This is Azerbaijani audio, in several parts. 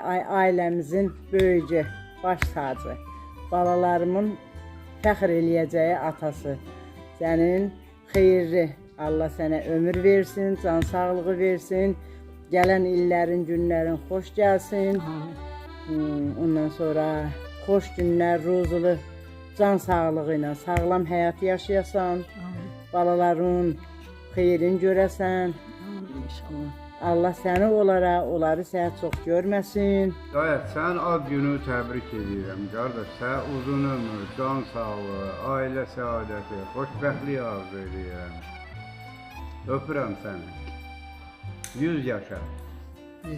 Ailəmizin böyücü, baş tacı, balalarımın fəxr eləyəcəyi atası. Sənin xeyirli, Allah sənə ömür versin, can sağlığı versin. Gələn illərin, günlərin xoş gəlsin. Ondan sonra xoş günlər, ruzulu, can sağlığı ilə sağlam həyat yaşayasan. Balaların xeyrin görəsən. İnşallah. Allah səni onlara, onları sənə çox görməsin. Hidayət, sən ad günü təbrik edirəm. Qardaş, sənə uzun ömür, can sağlığı, ailə səadəti, xoşbəxtlik arzu edirəm. Öpürəm səni. 100 yaşa.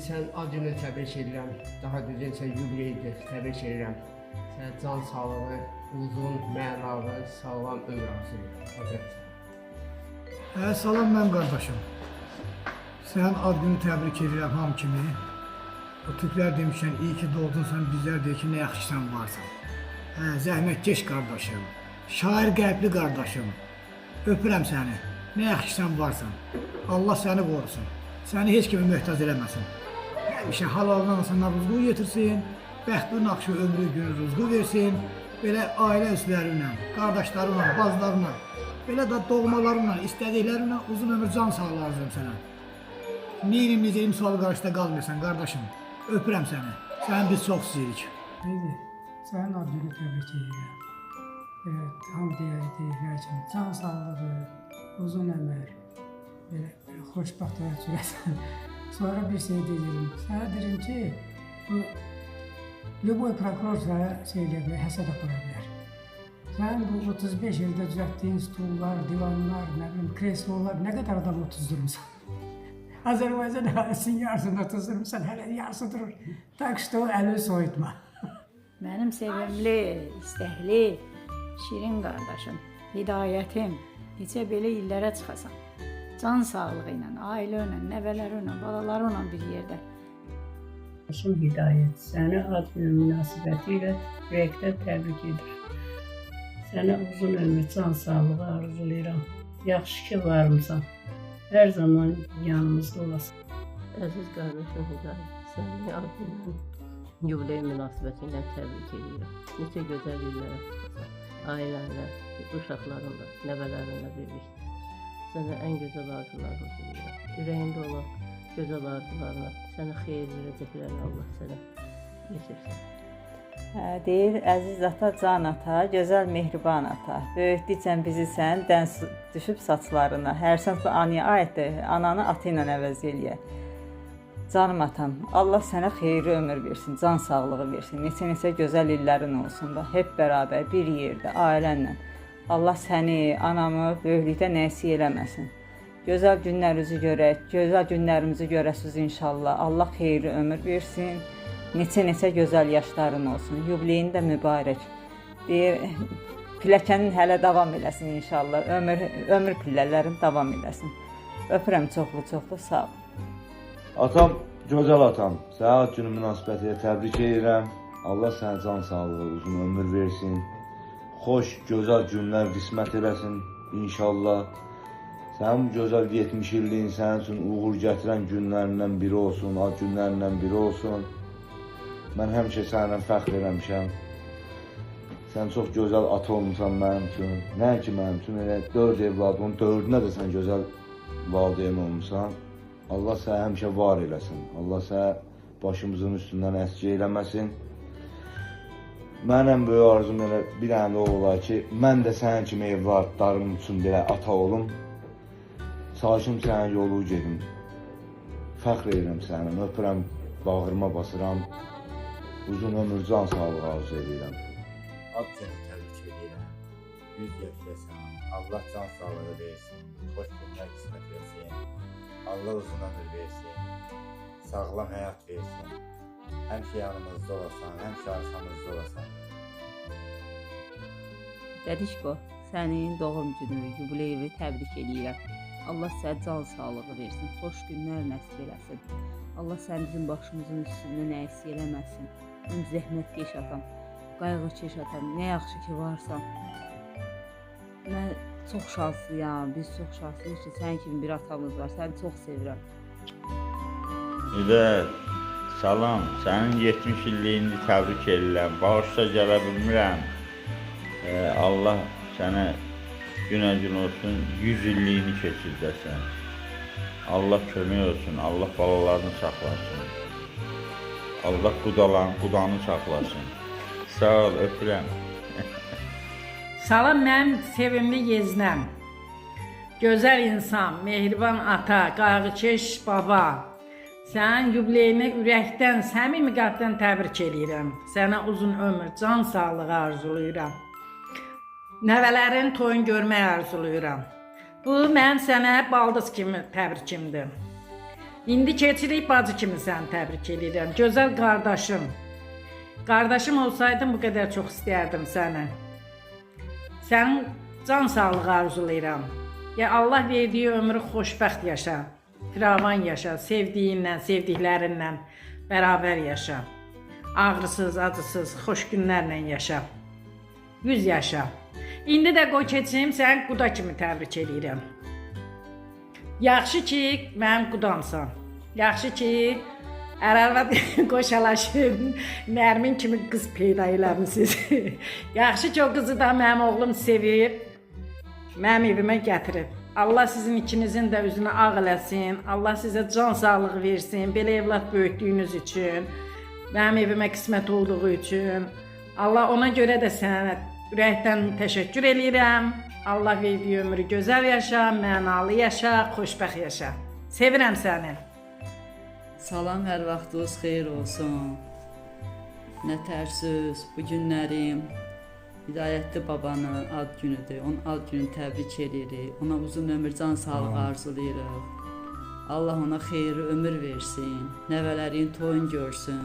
Sən ad günü təbrik edirəm. Daha düzünsə yubileydir, təbrik edirəm. Sənə can sağlığı, uzun, mənalı, sağlam ömür arzu edirəm. Öpürəm səni. Salam mən qardaşım. Sənin ad günü təbrik edirəm hamı kimi. O türklər demişən, iyi ki doğdunsan, bizlər deyir ki, nə yaxşı sən varsan. Zəhmətkeş qardaşım, şair qəlbli qardaşım. Öpürəm səni, nə yaxşı sən varsan. Allah səni qorusun, səni heç kimə möhtac eləməsin. Həmişə halaldan sana rızqı getirsin, bəxtli naxşı ömrü günü rızqı versin. Belə ailə üzvləri ilə, qardaşlarımla, bacılarımla, belə də doğmalarımla, istədiklərimlə uzun ömür can sağlığı arzulayıram sənə. Neynim necə sual qarşıda qalmırsan qardaşım. Öpürəm səni. Səni biz çox istəyirik. Neydi? Sənin ad günü təbrik edirəm. Belə hamı deyirlər kimi can sağlığı, uzun ömür, belə xoşbəxt həyat sürəsən. Sonra bir şey deyirəm. Sənə deyirəm ki, bu lüboy prokuror sənə şey eləyə bilər, həsəd apara bilər. Sənin bu 35 ildə düzəltdiyin stullar, divanlar, nə bilim, kreslolar, nə qədər adam otuzdurmusan. Azərbaycan əhalisinin yarısını otuzdurmuşsan, hələ yarısı durur. Tak что əlini soyutma. Mənim sevimli, istəkli, şirin qardaşım, Hidayətim, neçə belə illərə çıxasan. Can sağlığı ilə, ailə ilə, nəvələri ilə, balaları ilə bir yerdə. Qardaşım Hidayət, səni ad günü münasibəti ilə ürəkdən təbrik edirəm. Sənə uzun ömür, can sağlığı arzulayıram. Yaxşı ki varmısan. Hər zaman yanımızda olasan. Əziz qardaşım Hidayət, səni ad günü yubiley münasibəti ilə təbrik edirəm. Neçə gözəl illərə çıxasan, ailənlə, uşaqlarınla, nəvələrinlə birlikdə. Sənə ən gözəl arzularımı diləyirəm. Ürəyində olan gözəl arzularına, sənə xeyir verəcəklərini Allah sənə yetirsin. Deyir, əziz ata, can ata, gözəl mehriban ata. Böyütdükcən bizi sən, dən düşüb saçlarına. Hərsən bu anaya aiddir, ananı atı ilə əvəz eləyə. Canım atam, Allah sənə xeyirli ömür versin, can sağlığı versin. Neçə-neçə gözəl illərin olsun da, hep bərabər, bir yerdə, ailənlə. Allah səni, anamı böyüklükdə nəsib eləməsin. Gözəl günlərinizi görək, gözəl günlərimizi görəsiniz inşallah. Allah xeyirli ömür versin. Neçə-neçə gözəl yaşların olsun. Yubileyin də mübarək. Deyir, pilləkənin hələ davam eləsin inşallah. Ömür pillələrin davam eləsin. Öpürəm çoxlu-çoxlu, sağ ol. Atam, gözəl atam, sənə ad günü münasibəti ilə təbrik edirəm. Allah sənə can sağlığı, uzun ömür versin. Xoş, gözəl günlər qismət eləsin inşallah. Sənin bu gözəl 70 illiyin sənin üçün uğur gətirən günlərindən biri olsun, ad günlərindən biri olsun. Mən həmişə səninlə fəxr eləmişəm. Sən çox gözəl ata olmusan mənim üçün. Nəinki mənim üçün, elə 4 evladımın 4-ünə də sən gözəl valideyn olmusan. Allah səni həmişə var eləsin. Allah səni başımızın üstündən əski eləməsin. Mənim ən böyük arzum elə bir dənə də o olar ki, mən də sənin kimi evladlarım üçün belə ata olum. Çalışım sənin yolu gedim. Fəxr edirəm səninlə, öpürəm, bağrıma basıram. Uzun ömür, can sağlığı arzu edirəm. Ad günü təbrik edirəm. 100 yaşasan, Allah can sağlığı versin, xoş günlər qismət versin, Allah uzun ömür versin, sağlam həyat versin. Həmişə yanımızda olasan, həmişə arxamızda olasan. Dədişko, sənin doğum gününü, yubileyi təbrik edirəm. Allah sənə can sağlığı versin, xoş günlər nəsib eləsin. Allah sən bizim başımızın üstündən əksik eləməsin. Mən zəhmətkeş atam, qayğıkeş atam, nə yaxşı ki varsan. Mən çox şanslıyam, biz çox şanslıyıq ki, sənin kimi bir atamız var, səni çox sevirəm. Hidayət, Salam, sənin 70 illiyini təbrik edirəm. Bağışla gələ bilmirəm. Allah sənə günə-gün olsun, 100 illiyini keçirdəsən. Allah kömək olsun, Allah balalarını saxlasın. Allah qudanı saxlasın. Sağ ol, öpürəm. Salam mənim sevimli yeznəm. Gözəl insan, mehriban ata, qayğıkeş baba. Sənin yubileyini ürəkdən, səmimi qəlbdən təbrik eləyirəm. Sənə uzun ömür, can sağlığı arzulayıram. Nəvələrin toyunu görmək arzulayıram. Bu, mənim sənə baldız kimi təbrikimdir. İndi keçirik bacı kimi səni təbrik eləyirəm. Gözəl qardaşım. Qardaşım olsaydım bu qədər çox istəyərdim səni. Sənin can sağlığı arzulayıram. Ya Allah verdiyi ömrü xoşbəxt yaşa, firavan yaşa, sevdiyinlə, sevdiklərinlə bərabər yaşa. Ağrısız, acısız, xoş günlərlə yaşa. 100 yaşa. İndi də qoy keçim, səni quda kimi təbrik eləyirəm. Yaxşı ki, mənim qudamsan. Yaxşı ki, ər-arvad qoşalaşıb, Nərmin kimi qız peyda eləmisiniz. Yaxşı ki, o qızı da mənim oğlum sevib, mənim evimə gətirib. Allah sizin ikinizin də üzünü ağ eləsin, Allah sizə can sağlığı versin, belə evlad böyütdüyünüz üçün, mənim evimə qismət olduğu üçün. Allah ona görə də sənə ürəkdən təşəkkür eləyirəm. Allah verdiyi ömrü gözəl yaşa, mənalı yaşa, xoşbəxt yaşa. Sevirəm səni. Salam, hər vaxtınız xeyir olsun. Nə tərsiz, bu günlərim Hidayətli babanın ad günüdür. Onun ad gününü təbrik edirik. Ona uzun ömür, can sağlığı arzulayırıq. Allah ona xeyirli ömür versin. Nəvələrin toyunu görsün.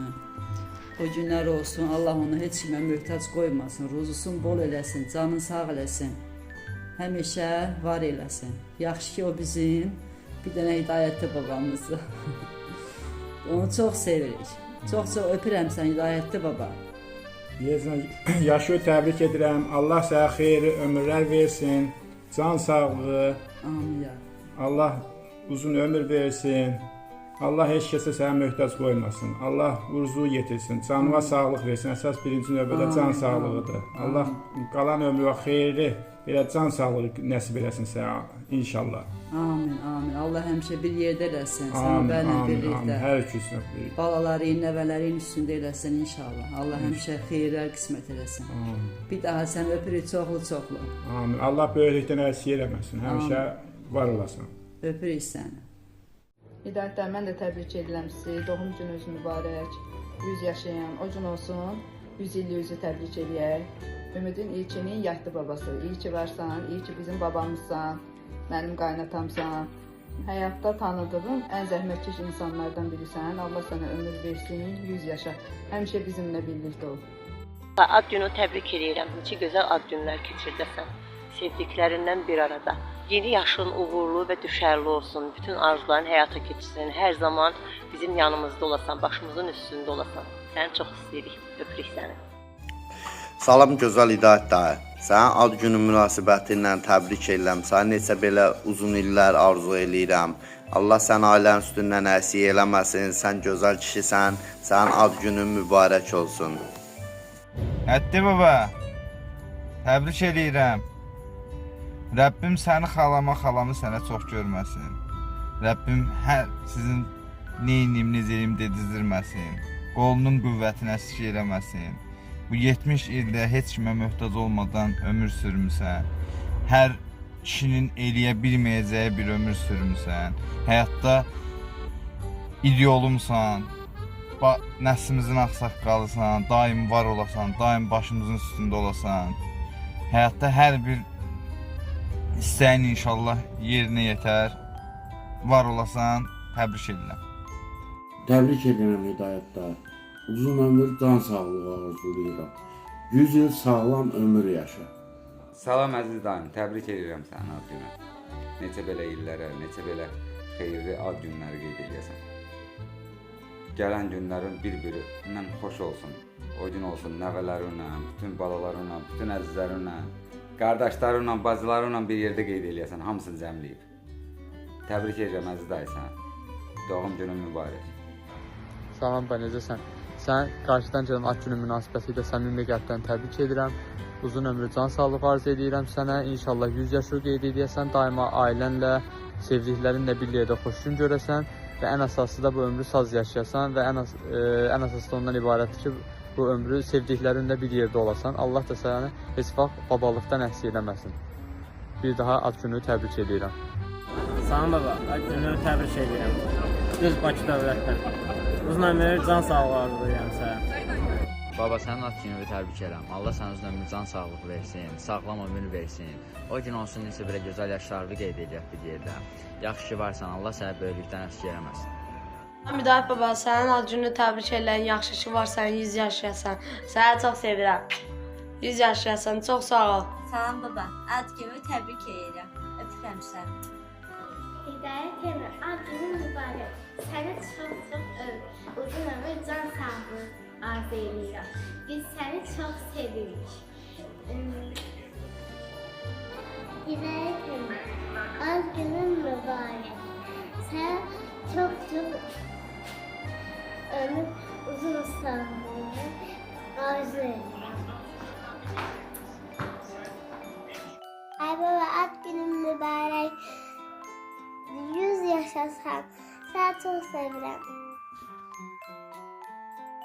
O günlər olsun, Allah onu heç kimə möhtac qoymasın. Ruzusun bol eləsin, canın sağ eləsin. Həmişə var eləsin. Yaxşı ki, o bizim bir dənə Hidayətli babamızdır. Onu çox sevirik. Çox-çox öpürəm sən Hidayətli baba. Yeznə yaşı təbrik edirəm. Allah sənə xeyirli ömürlər versin. Can sağlığı. Amin ya. Allah uzun ömür versin. Allah heç kəsə sənə möhtac qoymasın. Allah urzu yetirsin. Canına sağlıq versin. Əsas birinci növbədə can sağlığıdır. Allah qalan ömrü xeyirli belə can sağlığı nəsib eləsin sənə inşallah. Amin, amin. Allah həmişə bir yerdə eləsin. Sən mənlə birlikdə. Hər ikisini birlikdə. Balaların, nəvələrin üstündə eləsin inşallah. Allah həmişə xeyirlər qismət eləsin. Amin. Bir daha sən öpürük çoxlu-çoxlu. Amin. Allah böyüklükdən əksik eləməsin. Həmişə var olasan. Öpürük səni. Hidayətdən mən də təbrik edirəm sizi. Doğum gününüz mübarək. 100 yaşayan o gün olsun. 100 illiyinizi təbrik eləyək. Ümidin ilkinin yatdı babası. İyi ki varsan, iyi ki bizim babamızsan, mənim qaynatamsan. Həyatda tanıdığım ən zəhmətkeş insanlardan birisən. Allah sənə ömür versin, 100 yaşa. Həmişə bizimlə birlikdə ol. Ad günü təbrik edirəm. Neçə gözəl ad günlər keçirdəsən. Sevdiklərindən bir arada. Yeni yaşın uğurlu və düşərli olsun. Bütün arzuların həyata keçsin. Hər zaman bizim yanımızda olasan, başımızın üstündə olasan. Səni çox istəyirik. Öpürük səni. Salam gözəl Hidayət dayı. Sənin ad günü münasibəti ilə təbrik edirəm. Sənə neçə belə uzun illər arzu eləyirəm. Allah sən ailənin üstündən əksik eləməsin. Sən gözəl kişisən. Sənin ad günün mübarək olsun. Həddi baba, təbrik eləyirəm. Rəbbim səni xalama, xalamı sənə çox görməsin. Rəbbim hər sizin neyinim, necə eləyim dedizdirməsin. Qolunun qüvvətini əksik eləməsin. Bu 70 ildə heç kimə möhtac olmadan ömür sürmüsən. Hər kişinin eləyə bilməyəcəyi bir ömür sürmüsən. Həyatda ideolumsan, nəslimizin ağsaqqalısan, daim var olasan, daim başımızın üstündə olasan. Həyatda hər bir istəyin inşallah yerinə yetər. Var olasan, təbrik edirəm. Təbrik edirəm Hidayət dayı. Uzun ömür, can sağlığı arzulayıram. 100 il sağlam ömür yaşa. Salam əziz dayım, təbrik edirəm sənin ad günü. Neçə belə illərə, neçə belə xeyirli ad günləri qeyd eləyəsən. Gələn günlərin bir-birindən xoş olsun. O gün olsun nəvələrinlə, bütün balalarınla, bütün əzizlərinlə, qardaşlarınla, bacılarınla bir yerdə qeyd eləyəsən, hamısını cəmləyib. Təbrik edirəm əziz dayı sənə. Doğum günün mübarək. Salam baba, necəsən? Sən qarşıdan gələn ad günü münasibətilə səmimi qəlbdən təbrik edirəm. Uzun ömrü, can sağlığı arzu edirəm sənə. İnşallah 100 yaşı qeyd edəsən, daima ailənlə, sevdiklərinlə bir yerdə xoş gün görəsən və ən əsası da bu ömrü saz yaşayasan və ən əsası da ondan ibarətdir ki, bu ömrü sevdiklərinlə bir yerdə olasan. Allah da səni heç vaxt babalıqdan əksik eləməsin. Bir daha ad günü təbrik edirəm. Salam baba, ad günü təbrik edirəm. Düz Bakı dövlətdən. Uzun ömür, can sağlığı arzulayıram sənə. Baba, sənin ad gününü təbrik edirəm. Allah sənə uzun ömür, can sağlığı versin, sağlam ömür versin. O gün olsun necə belə gözəl yaşlarını qeyd edək bir yerdə. Yaxşı ki varsan, Allah səni böyüklükdən əksik eləməsin. Hidayət baba, sənin ad gününü təbrik edirəm. Yaxşı ki varsan, 100 yaşayasan. Səni çox sevirəm. 100 yaşayasan, çox sağ ol. Salam baba, ad gününü təbrik edirəm. Öpürəm səni. Hidayət əmi, ad günün mübarək. Sənə çox-çox uzun ömür, can sağlığı arzu edirəm. Biz səni çox sevirik. Hidayət əmi, ad günün mübarək. Sənə çox-çox ömür, uzun sağlığı arzu edirəm. Ay baba, ad günün mübarək. 100 yaşasan. Səni çox sevirəm.